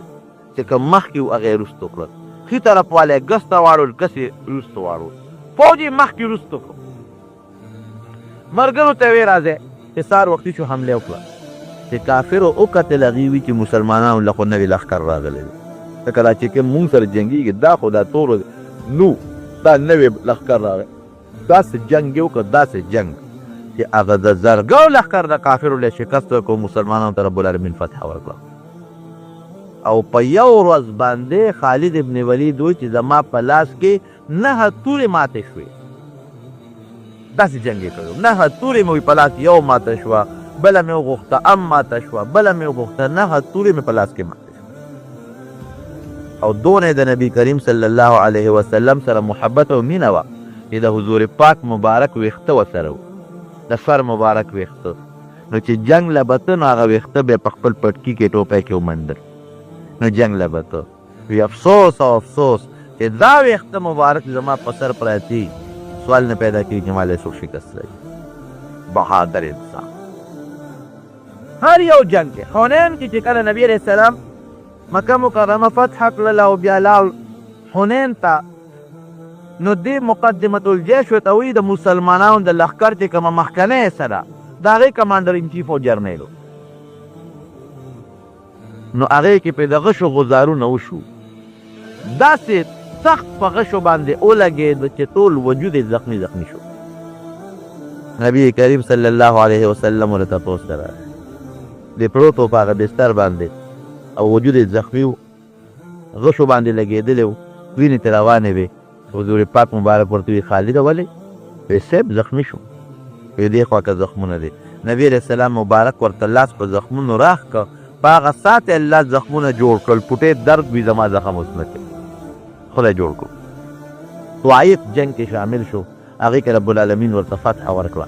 چې کوم مخکې وو هغه یې وروستو کړل، ښي طرف والا یې ګس ته واړول، ګس یې وروستو واړول، فوج یې مخکې وروستو کړ. ملګرو ته یې وې راځئ چې سهار وختي شو حمله وکړه. چې کافرو وکتل هغوی وي چې مسلمانانو له خو نوی لښکر راغلی دی، ځکه دا چې کوم مونږ سره جنګیږي دا خو دا تورو نو دا نوی لښکر راغی. داسې جنګ یې وکړ، داسې جنګ چې هغه د زرګاو لښکر د کافرو له شکست ورکړ، مسلمانانو ته رب العالمین فتح ورکړه. او په یو ورځ باندې خالد ابن ولید وایي چې زما په لاس کې نهه تورې ماتې شوې. داسې جنګ یې کړی، نهه تورې مې په لاس، یو ماته شوه، بله مې وغوښته ام ماته شوه، بله مې وغوښته، نهه تورې مې په لاس کې ماتې شوې. او دونه د نبی کریم صلی الله علیه وسلم سره محبت او مینه وه چې د حضور پاک مبارک ویښته ورسره وو، د سر مبارک ویښته. نو چې جنګ له به ته، نو هغه ویښته به په خپل پټکي کې ټوپۍ کې ومندل، نو جنګ له به ته. وی افسوس او افسوس چې دا ویښته مبارک زما په سر پراتی، سوال نه پیدا کیږي چې ما له څوک شکست راځي. بهادر انسان هر یو جنگ کې، حنین کې چې کله نبی علیه السلام مکه مکرمه فتح کړله او بیا لاړ حنین ته، نو دې مقدمة الجیش ورته وایي د مسلمانانو د لښکر چې کومه مخکنۍ حصه ده د هغې کمانډر ان چیف او جرنیل و. نو هغې کې پرې د غشو غوزارونه وشو، داسې سخت په غشو باندې ولګېد چې ټول وجود یې زخمي زخمي شو. نبی کریم صلی الله علیه وسلم ورته تپوس ته راغی، دی پروت و په هغه بستر باندې او وجود یې زخمي و، غشو باندې لګېدلی و، وینې ترې روانې وې. حضور پاک مبارک ورته وی خالده ولې؟ وی صاحب زخمی شو. وی دې خوا که زخمونه دی. نبی علیه السلام مبارک ورته لاس په زخمونو راخ که، په هغه ساعت یې الله زخمونه جوړ کړل، پوټې درد وی زما زخم اوس نه کوي، خدای جوړ کړو. طائف جنګ کې شامل شو، هغې کې رب العالمین ورته فتح ورکړه.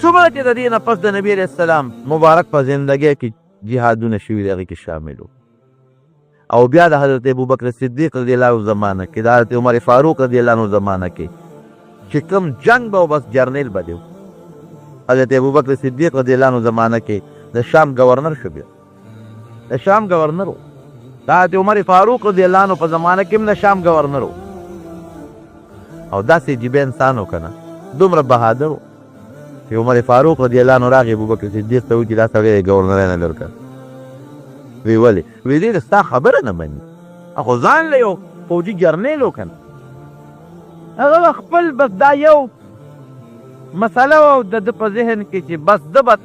څومره چې د دې نه پس د نبی علیه السلام مبارک په زندګۍ کې جهادونه شوي دي هغې کې شامل وو. او بیا د حضرت ابوبکر صدیق رضی الله عنه زمانه کې، د حضرت عمر فاروق رضی الله عنه زمانه کې چې کوم جنگ به بس جرنیل به دی. حضرت ابوبکر صدیق رضی الله عنه زمانه کې د شام گورنر شو، بیا د شام گورنر و. د حضرت عمر فاروق رضی الله عنه په زمانه کې هم د شام گورنر و. او داسې عجیبه انسان و که نه، دومره بهادر و چې عمر فاروق رضی الله عنه راغی ابوبکر صدیق ته وویل چې دا سړی د ګورنرۍ نه لر کړه. وی ولې؟ وی دی ستا خبره نه مني، خو ځان له یو فوجي جرنیل و که نه، هغه خپل بس دا یو مسله وه د ده په ذهن کې چې بس ده به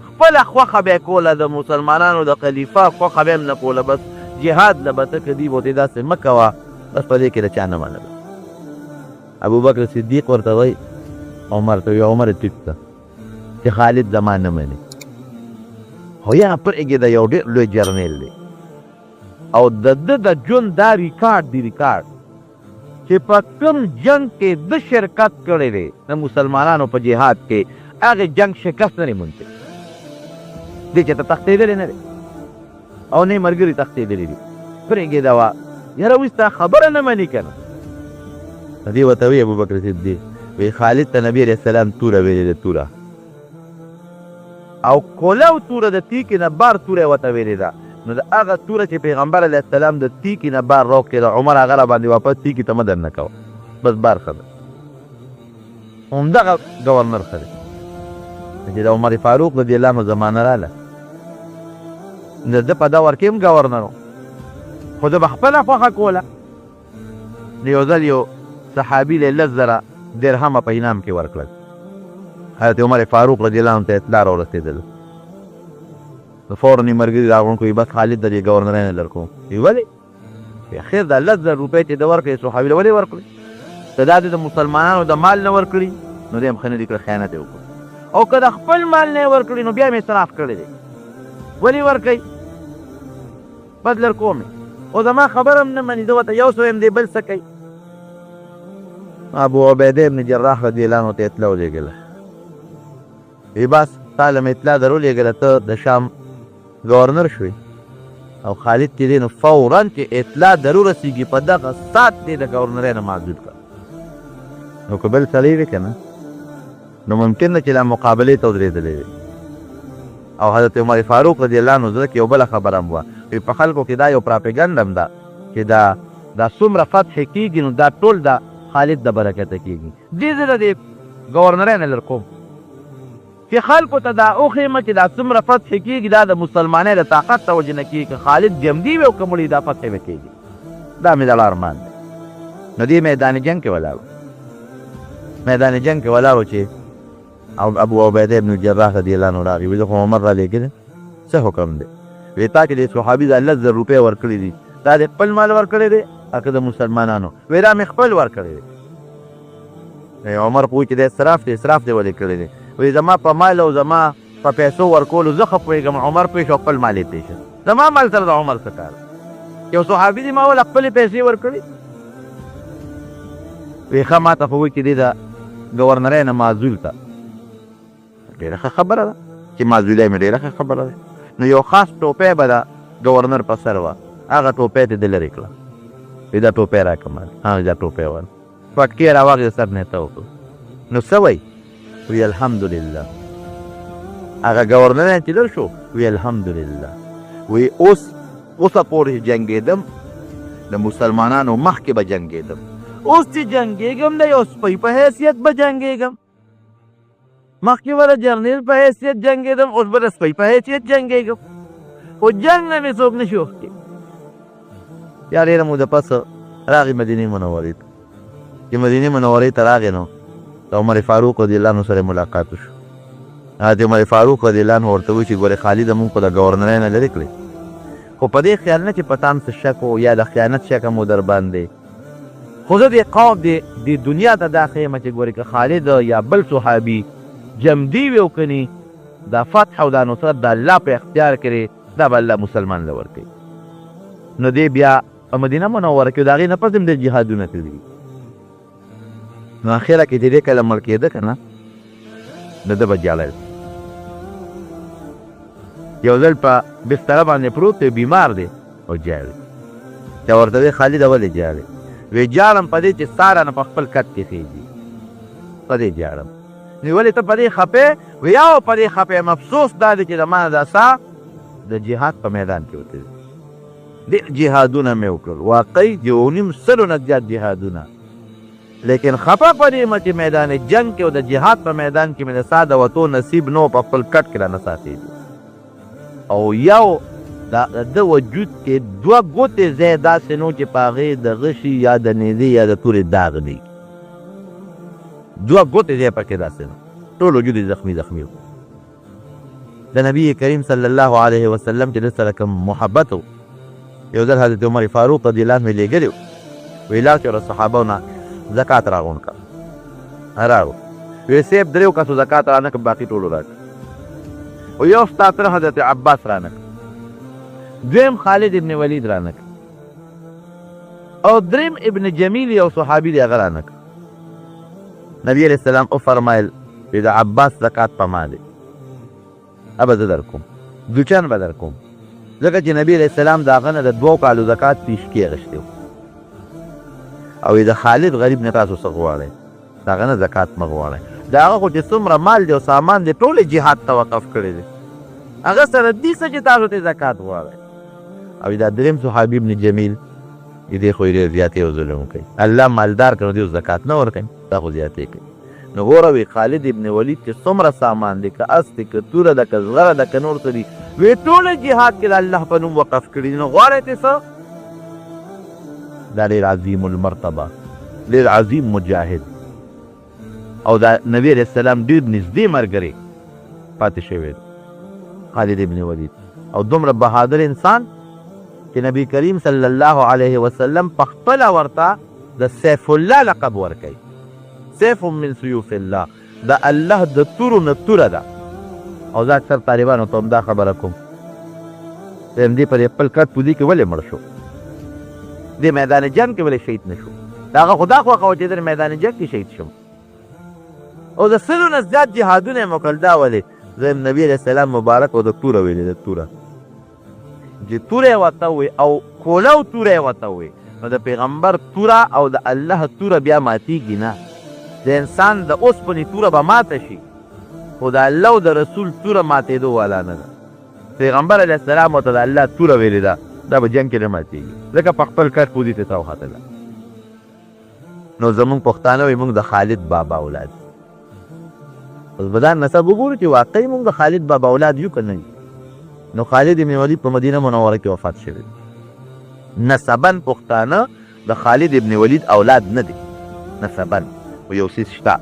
خپله خوښه به یې کوله، د مسلمانانو د خلیفه خوښه به یې هم نه کوله، بس جهاد له به ته که دی به ورته داسې مه کوه. بس په دې کې د چا نه منله. ابوبکر صدیق ورته وایي عمر ته، وایي عمر ټیټ ته چې خالد زما نه مني، خو یا پرېږده د یو ډېر لوی جرنیل دی او د ده د ژوند دا ریکارډ دی، ریکارډ چې په کوم جنګ کې ده شرکت کړی دی د مسلمانانو په جهاد کې، هغې جنګ شکست نه دی موندلی. دی چې ته تښتېدلی نه دی او نه یې ملګري تښتېدلي دي. پرېږده وه یاره وایي ستا خبره نه مني که نه. دی ورته وایي ابوبکر صدیق وایي خالد ته نبي علیه السلام توره ویلې ده، توره او کوله او توره د تیکې نه بار توره یې ورته ویلې ده. نو د هغه توره چې پیغمبر علیه السلام د تیکې نه بار راوکښې د عمر هغه راباندې واپس تیکې ته مه دننه کوه، بس بار ښه ده، همدغه ګورنر ښه دی. چې د عمر فاروق رضی الله عنه زمانه راله، د ده په دور کې هم ګورنر و، خو ده به خپله خوښه کوله. نو یو ځل یو صحابي له 10,000 درهمه په انعام کې ورکړل. حضرت عمر فاروق رضی الله عنه ته اطلاع راورسېدله، نو فورا یې ملګري راغونډ کړو، بس خالد د دې ګورنرۍ نه لر کوم. وایي ولې؟ وایي خیر دا 10,000 روپۍ چې ده ورکړې صحابي له ولې ورکړې؟ که دا د مسلمانانو د مال نه ورکړي نو دی هم ښه نه دي کړی، خیانت یې وکړ، او که د خپل مال نه یې ورکړي نو بیا مې اسراف کړی دی، ولې ورکوي؟ بس لر کوم یې، خو زما خبره هم نه مني، زه ورته یو څه وایم دی بل څه کوي. ابو عبیده ابن جراح رضی الله عنه ته اطلاع ولېږله، وی بس تا له مې اطلاع در ولېږله، ته د شام ګورنر شوې او خالد چې دی نو فورا چې اطلاع در ورسېږي په دغه ساعت دې د ګورنرۍ نه معزول کړه. نو که بل سړی وي که نه نو ممکن ده چې لا مقابلې ته ودرېدلی وي. او حضرت عمر فاروق رضی الله عنه زړه کې یو بله خبره هم وه، وی په خلکو کې دا یو پراپیګنډ هم ده چې دا دا څومره فتح کېږي نو دا ټول د خالد د برکته کېږي، دې زه د دې ګورنرۍ نه لر کوم چې خلکو ته دا وښیم چې دا څومره فتح کېږي دا د مسلمانۍ د طاقت د وجې نه کېږي، که خالد جمدي وي او که مړ وي دا فتح به کېږي، دا مې زړه ارمان دی. نو دې میدان جنګ کې ولاړ میدان جنګ کې ولاړ چې او ابو عبیده ابن الجراح رضی الله عنه راغی، وی زه خو عمر را لېږلی، څه حکم دی؟ وی تا چې دې صحابي دا 10,000 روپۍ ورکړي دي، دا دې خپل مال ورکړی دی او که د مسلمانانو؟ وی دا مې خپل ورکړی دی. عمر پوه چې دا اسراف دی، اسراف دی ولې کړی دی؟ وی زما په مال او زما په پیسو ورکولو زه ښه پوهېږم. عمر پوه شو، خپل مال یې پوه شو، زما مال سره د عمر څه کار؟ یو صحابي دی ما وله خپلې پیسې ورکړي. وی ښه ما ته خو وایي چې دی د ګورنرۍ نه معزول ته، ډېره ښه خبره ده چې معزولی مې ډېره ښه خبره ده. نو یو خاص ټوپی به د ګورنر په سر وه، هغه ټوپی ته دې لرې کړه، وی دا ټوپی راکړه ماته، ها دا ټوپی ورکړه، پټکی یې راواخیست سر نه یې تاو کړ. نو څه وایي؟ وی الحمدلله. هغه ګورنر چې لر شو وی الحمدلله، وی اوس اوسه پورې جنګېدم د مسلمانانو مخکې به جنګېدم، اوس چې جنګېږم د یو سپی په حیثیت به جنګېږم. مخکې به د جرنیل په حیثیت جنګېدم، اوس به د سپی په حیثیت جنګېږم، خو جنګ نه مې څوک نه شي وښتی. بیا ډېره موده پس راغی مدینې منورې ته. چې مدینې منورې ته راغی نو د عمر فاروق رضی الله عنه سره ملاقات وشو. حضرت عمر فاروق رضی الله عنه ورته وویل چې ګورې خالده، مونږ خو د ګورنرۍ نه لرې کړې، خو په دې خیال نه چې په تا هم څه شک و یا د خیانت شک هم و در باندې، خو زه دې قوم دې دې دنیا ته دا ښیم چې ګورې که خالد یا بل صحابي جمدي وي او که نی، دا فتح او دا نصرت د الله په اختیار کې دی، دا به الله مسلمان له ورکوي. نو دی بیا په مدینه منوره کې د هغې نه پس هم ډېر جهادونه کړي دي. نو اخره کې چې دی کله مړ کېده که نه، نو ده به ژړل. یو ځل په بستره باندې پروت دی، بیمار دی او ژاړي. چا ورته وی خالده ولې ژاړې؟ وی ژاړم په دې چې ستا رانه په خپل کټ کې خېږي، په دې ژاړم. نو ولې ته په دې خپه؟ وی او په دې خپه یم، افسوس دا دی چې زما نه دا ساه د جهاد په میدان کې وتلې. ډېر جهادونه مې وکړل، واقعي یو نیم سلو نه زیات جهادونه، لیکن خپه په دې یم چې میدان جنګ کې او د جهاد په میدان کې مې د ساه د وتو نصیب نه و، په خپل کټ کې رانه ساتېږي. او یو د ده وجود کې دوه ګوتې ځای داسې نه و چې په هغې د غشي یا د نیزې یا د تورې داغ نه وي، دوه ګوتې ځای پکې داسې نه، ټول وجود یې زخمي زخمي و. د نبی کریم صلی الله علیه وسلم چې ده سره کوم محبت و، یو ځل حضرت عمر فاروق رضی الله عنه لېږلی و وی لاړ شه د صحابو نه زکات راغونډ کړه. راغو وی صاحب دریو کسو زکات رانه کړ، باقي ټولو راکړ. او یو ستا تره حضرت عباس رانه کړ، دویم خالد ابن ولید رانه کړ، او دریم ابن جمیل یو صحابي دی هغه رانه کړ. نبی علیه السلام وفرمایل چې د عباس زکات په ما دی، به زه درکوم، دوچن به درکوم، ځکه چې نبی علیه السلام د هغه نه د دوو کالو زکات پیشکې اخیستی و. او د خالد غریب نه تاسو څه غواړئ؟ د هغه نه زکات مه غواړئ، د هغه خو چې څومره مال دی او سامان دی ټول یې جهاد ته وقف کړی دی، هغه سره دي څه چې تاسو ترې زکات غواړئ. او دا دریم صحابي ابن جمیل دې خو یې ډېر زیاتې او ظلم کوي، الله مالدار کړ نو دی اوس زکات نه ورکوي، دا خو زیاتې کوي. نو ګوره وی خالد ابن ولید چې څومره سامان دی، که اس دی، که توره ده، که زغره ده، که نور څه دي، وی ټول جهاد کې د الله په نوم وقف کړي دي، نو غواړی ترې څه؟ دا ډېر عظیم المرتبه، ډېر عظیم مجاهد او دا نبی علیه السلام ډېر نږدې ملګری پاتې شوی دی خالد ابن ولید، او دومره بهادر انسان چې نبی کریم صلی الله علیه وسلم په خپله ورته د سیف الله لقب ورکوي، سیف من سیوف الله، د الله د تورو نه توره ده. او زه اکثر طالبانو ته هم دا خبره کوم، وایم دی په دې خپل کټ پوزي کې ولې مړ شو، دې میدان جنګ کې ولې شهید نه شو؟ د هغه خو دا خوښه وه چې زه میدان جنګ کې شهید شم، او د سلو نه زیات جهادونه یې وکړل، دا ولې؟ زه یم نبي علیه السلام مبارک او د توره ویلې د توره چې توره یې ورته ووي او کوله او توره یې ورته ووي، نو د پیغمبر توره او د الله توره بیا ماتیږي نه. د انسان د اوسپنې توره به ماته شي، خو د الله او د رسول توره ماتېدو والا نه ده. پیغمبر علیه السلام ورته د الله توره ویلې ده، دا به جنګ کې نه ماتیږي، ځکه په خپل کټ پوزي ته وختله. نو زمونږ پښتانه وایي مونږ د خالد بابا اولاد. اوس به دا نسب وګورو چې واقعي مونږ د خالد بابا اولاد یو که نه یو. نو خالد ابن ولید په مدینه منوره کې وفات شوی دی. نسبا پښتانه د خالد ابن ولید اولاد نه دي نسبا، خو یو څیز شته،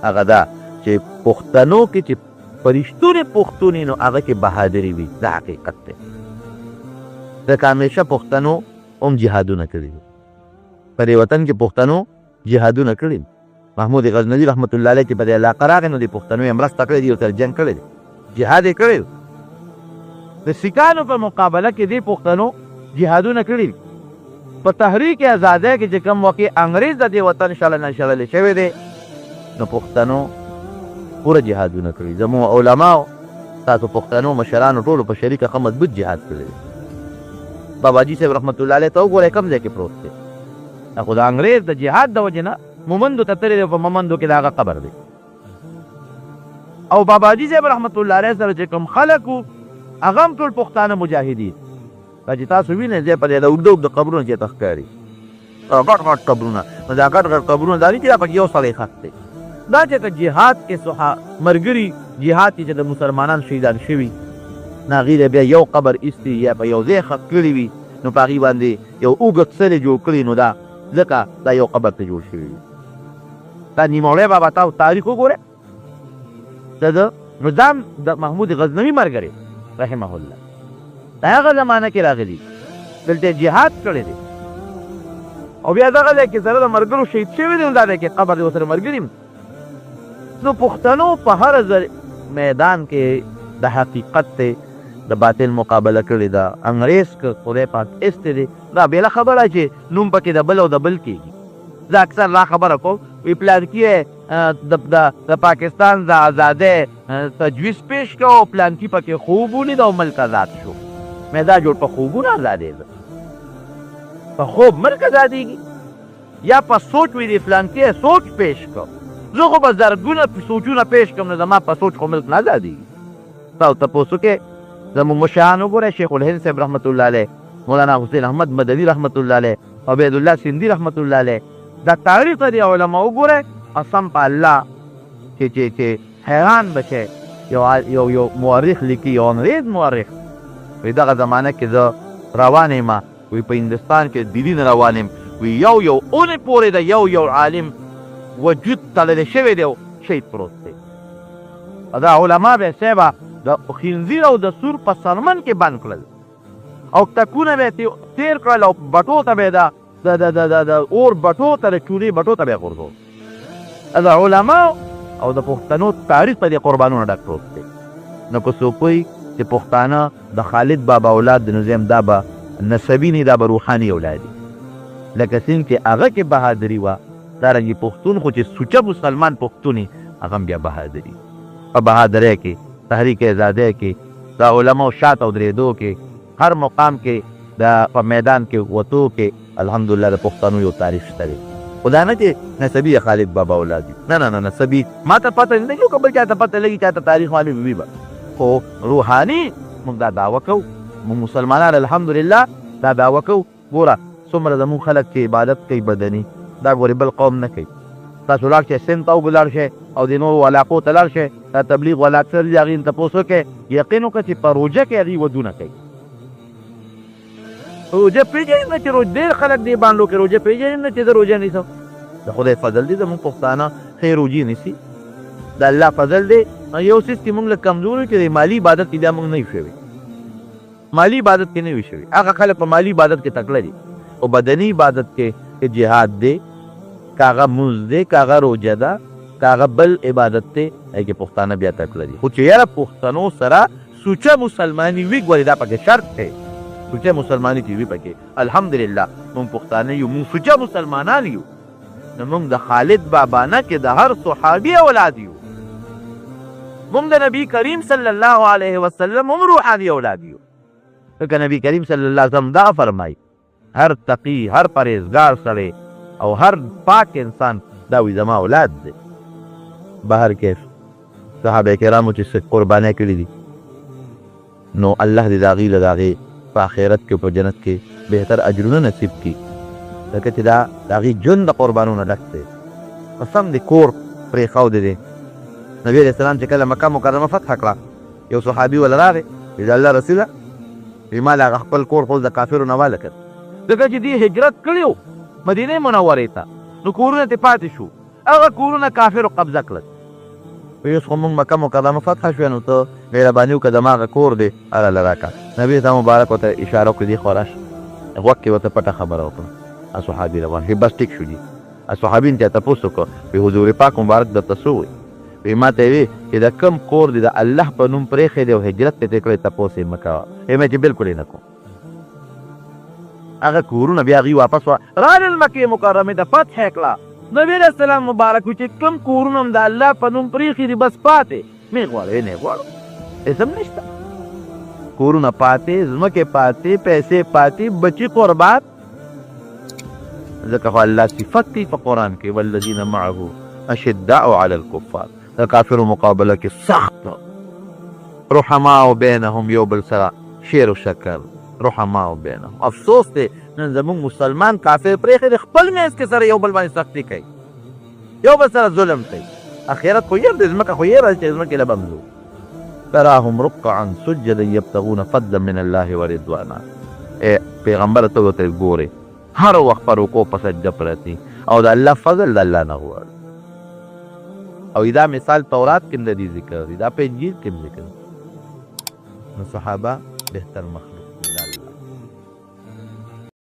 هغه دا چې پښتنو کې چې په رښتونې پښتون نو هغه کې بهادري وي، دا حقیقت دی. ځکه همیشه پښتنو هم جهادونه کړي دي، په دې وطن کې پښتنو جهادونه کړي دي. محمود غزنوي رحمت الله علیه چې په دې علاقه راغی نو د پښتنو یې مرسته کړې دي، ورسره جنګ کړی دی، جهاد یې کړی دی. د سیکانو په مقابله کې دې پښتنو جهادونه کړي دي. په تحریک ازادۍ کې چې کوم وخت انګریز د دې وطن شړنه شړل شوی دی نو پښتنو پوره جهادونه کړي. زموږ علماو، تاسو پښتنو مشرانو ټولو په شریکه ښه مضبوط جهاد کړی دی. باباجي صاحب رحمت الله علیه ته وګورئ کوم ځای کې پروت دی، دا خو د انګریز د جهاد د وجې نه مومندو ته تللی دی، په مومندو کې د هغه قبر دی. او باباجي صاحب رحمت الله علیه سره چې کوم خلک وو هغه هم ټول پښتانه مجاهدین. دا چې تاسو وینئ ځای په ځای دا اوږده اوږده قبرونه چې ته ښکاري، غټ غټ قبرونه، نو دا غټ غټ قبرونه دا نه چې دا پکې یو سړی ښخ دی، دا چې که جهاد کې صحا مرګري جهاد کې چې د مسلمانان شهیدان شوي نو هغوی له بیا یو قبر ایستي یا په یو ځای ښخ کړي وي، نو په هغوی باندې یو اوږد څلی جوړ کړي، نو دا ځکه دا یو قبر ته جوړ شوي وي. دا نیموړی بابا تاسو تاریخ وګورئ د ده، نو دا د محمود غزنوي ملګری رحمه الله د هغه زمانه کې راغلي، دلته یې جهاد کړی دی او بیا دغه ځای کې سره د ملګرو شهید شوی دی، نو دا ځای کې قبر دی ورسره ملګري. نو پښتنو په هر میدان کې د حقیقت دی د باطل مقابله کړې ده. انګریز که خدای پاک ایستی دی، دا بېله خبره چې نوم پکې د بل او د بل کېږي. زه اکثر دا خبره کوم، وی پلانکی د پاکستان د ازادۍ تجویز پیش کړ او پلانکی پکې خوب ولید او ملک ازاد شو. مې دا جوړ په خوبونو ازادېده، په خوب ملک ازادېږي یا په سوچ؟ وی دی پلانکی سوچ پیش کړ، زه خو به زرګونه سوچونه پیش کړم، نو زما په سوچ خو ملک نه ازادېږي. تاسو تپوس وکړئ زموږ مشران وګورئ، شیخ الهند صاحب رحمت الله علیه، مولانا حسین احمد مدني رحمت الله علیه، عبید الله سندي رحمت الله علیه، دا تاریخ د علماء وګورئ، قسم په الله چې چې چې حیران به شئ. یو یو یو مورخ لیکي، یو انګریز مورخ، وی دغه زمانه کې زه روان یم، وی په هندوستان کې دلي نه روان یم، وی یو یو اونۍ پورې د یو یو عالم وجود تړلی شوی دی او شهید پروت دی. دا علما به صاحبه د خنزیر او د سور په سرمن کې بند کړل او ټکونه به تیر کړل او بټو ته به د د د د د اور بټو ته، د چولې بټو ته به یې غورځول. د علماو او د پښتنو تاریخ په دې قربانونو ډک پروت دی. نو که څوک وایي چې پښتانه د خالد بابا اولاد دي، نو زه وایم دا به نسبي نه، دا به روحاني اولاد وي. لکه څنګه چې هغه کې بهادري وه، دارنګې پښتون خو چې سوچه مسلمان پښتون یې، هغه هم بیا بهادري په بهادرۍ کې، تحریک ازادۍ کې، د علماو شاته ودرېدو کې، هر مقام کې د په میدان کې وتو کې الحمدلله د پښتنو یو تاریخ شته دی. خو دا نه چې نسبي د خالد بابا اولاد یو، نه نه نه، نسبي ماته پته نه لګي، که بل چاته پته لګي، چاته تاریخ معلوم وي به، خو روحاني موږ دا دعوه کوو، موږ مسلمانان الحمدلله دا دعوه کوو. ګوره څومره زموږ خلک چې عبادت کوي بدني، دا ګورې بل قوم نه کوي. تاسو لاړ شئ سند ته لاړ شئ او د نورو علاقو ته لاړ شئ، دا تبلیغ والا اکثر دي، هغوی نه تپوس وکړئ، یقین وکړه چې په روژه کې هغوی ودونه کوي. روژه پېژني نه چې روژه، ډېر خلک دې باندو کې روژه پېژني نه چې زه روژه نیسم. د خدای فضل دی زموږ پښتانه ښې روژې نیسي، د الله فضل دی. یو څیز کې موږ لږ کمزور یو چې د مالي عبادت کې بیا موږ نه یو شوي، مالي عبادت کې نه وي شوي. هغه خلک په مالي عبادت کې تکړه دي، خو بدني عبادت کې که جهاد دی، که هغه مونځ دی، که هغه روژه ده، که هغه بل عبادت دی، هغې کې پښتانه بیا تکړه دي. خو چې یاره پښتنو سره سوچه مسلماني وي، ګورې دا پکې شرط دی، سوچه مسلماني چې وي پکې، الحمدلله مونږ پښتانه یو، مونږ سوچه مسلمانان یو، نو مونږ د خالد بابا نه کې د هر صحابي اولاد یو، مونږ د نبی کریم صلی الله علیه وسلم هم روحاني اولاد یو. ځکه نبی کریم صلی الله علیه وسلم دا فرمایي، هر تقی، هر پرهیزګار سړی او هر پاک انسان دا وي زما اولاد دی. بهر کیف صحابه کرامو چې څه قربانۍ کړې دي، نو الله دې د هغوی له د هغې په آخرت کې او په جنت کې بهتر اجرونه نصیب کړي، ځکه چې دا د هغوی ژوند د قربانو نه ډک دی. قسم دی کور پرېښودی دی. نبي علیه السلام چې کله مکه مکرمه فتح کړه، یو صحابي ول راغی، وی د الله رسوله، وی ما له هغه خپل کور خو د کافرو نه واله کړ، ځکه چې دوی هجرت کړی و مدینې منورې ته، نو کورونه ترې پاتې شو، هغه کورونه کافرو قبضه کړل. وی اوس خو مونږ مکه مکرمه فتح شوه، نو ته مهرباني وکړه زما هغه کور دی هغه له راکړه. نبي اسلام مبارک ورته اشاره وکړه دې خوا راشه، غوږ کې ورته پټه خبره وکړه. هغه صحابي روان شو، بس ټیک شو جي. هغه صحابي نه چا تپوس وکړ، وی حضور پاک مبارک درته څه وویل؟ وی ماته یې وی چې د کوم کور دې د الله په نوم پرېښی دی او هجرت دې ترې کړی تپوس یې مه کوه. وی مې چې بلکل یې نه کوم. هغه کورونه بیا هغوی واپس راغلل مکې مکرمې ته، فتح یې کړه. نبي علیه السلام مبارک وي چې کوم کورونه هم د الله په نوم پرېښي دي بس پاتې مې غواړو، نه غواړو، هېڅ هم نشته. کورونه پاتې، ځمکې پاتې، پیسې پاتې، بچي قربان. ځکه خو الله صفت کوي په قرآن کې، والذین معه اشداء علی الکفار، د کافرو مقابله کې سخت، رحماء بینهم، یو بل سره شیر و شکر، رحماء بینهم. افسوس دی نن زموږ مسلمان کافر پرېښی دی، خپل منځ کې سره یو بل باندې سختي کوي، یو بل سره ظلم کوي. اخرت خو یې دی، ځمکه خو یې راځي چې ځمکې له به هم ځو. تراهم رکعا سجدا یبتغون فضلا من الله ورضوانا. ای پیغمبره ته ورته ګورې هر وخت په رکوع په سجده پرتي او د الله فضل د الله نه غواړي. او دا مثال تورات کې هم د دې ذکر دی، دا په انجیل کې هم ذکر دی. نو صحابه بهتر مخلوق.